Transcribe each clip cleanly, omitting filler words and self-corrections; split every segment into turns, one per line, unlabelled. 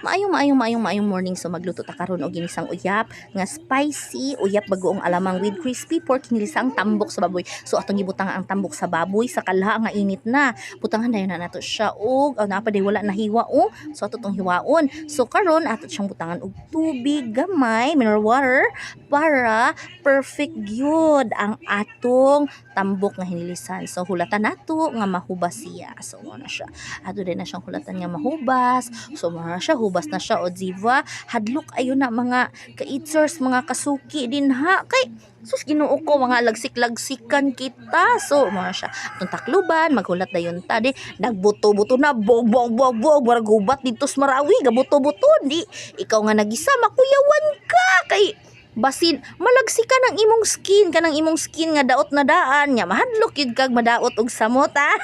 Maayong maayong maayong maayong morning. So magluto ta karon og ginisang uyap nga spicy, uyap bagoong alamang with crispy pork, hinilisang tambok sa baboy. So atong gibutang ang tambok sa baboy sa kalha nga init na. Butangan dayon na nato siya og oh, naa pa day wala nahiwa oh. So ato tong hiwaon. So karon ato siyang butangan og tubig gamay, mineral water, para perfect gyud ang atong tambok nga hinilisan. So hulatan nato nga mahubas siya. So mao na siya. Ato din na siyang hulatan nga mahubas. So mao na siya, hubas na siya o diba? Hadlok ayo na, mga ka-eaters, mga kasuki din ha. Kay sus, Ginoo ko, mga lagsik-lagsikan kita. So mao na siya. Atong takluban, maghulat dayon ta di. Nagbuto-buto na, bog bog bog bog, murag gubat didto sa Marawi, gabuto-buto di. Ikaw nga nagisa, makuyawan ka kay basin malagsikan ang imong skin, kanang imong skin nga daot na daan nya, mahadlok yun kag madaot og samot ha.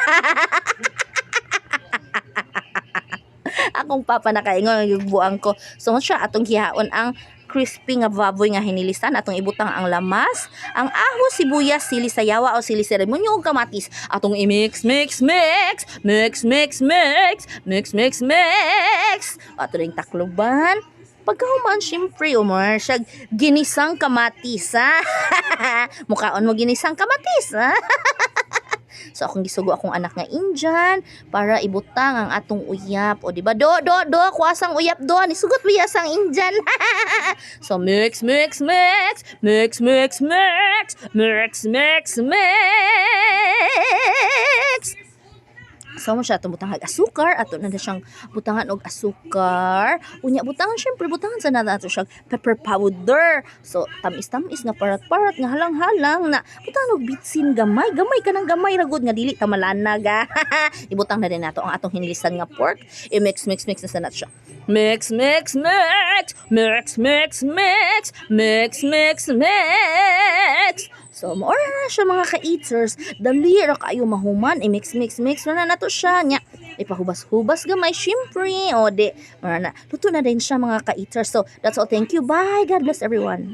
Akong papa nakaingon yung buang ko. So mo siya, atong hihaon ang crispy nga baboy nga hinilisan, atong ibutang ang lamas, ang aho, sibuyas, sili sayawa o sili seremonyo ug kamatis. Atong i-mix mix mix mix mix mix mix mix mix. Ato ring takluban. Pagkahuman, syempre, umar siya ginisang kamatis, ha? Mukaon mo ginisang kamatis, ha? So akong gisugo akong anak nga Indian para ibutang ang atong uyap. O di ba? Do do do, kuwasang uyap do. Nisugot mo sang Indian. So mix mix mix mix mix mix mix mix mix. So mo siya atong butangan asukar, ato na siyang butangan og asukar. Unya butangan, syempre butangan sa nato siya pepper powder. So tamis-tamis nga parat-parat nga halang-halang na, butangan og bitsin gamay, gamay kanang gamay ra gud nga dili ta malanag ah. Ibutang na din nato ang atong hinilisan nga pork. I-mix mix mix na sa nato siya. Mix mix mix mix mix mix mix mix mix. So mao na siya, mga ka-eaters. Dali ra kaayo mahuman. I-mix mix mix na nato siya nya. Ipahubas-hubas gamay syempre. O di, mao na. Luto na din siya, mga ka-eaters. So that's all. Thank you. Bye. God bless everyone.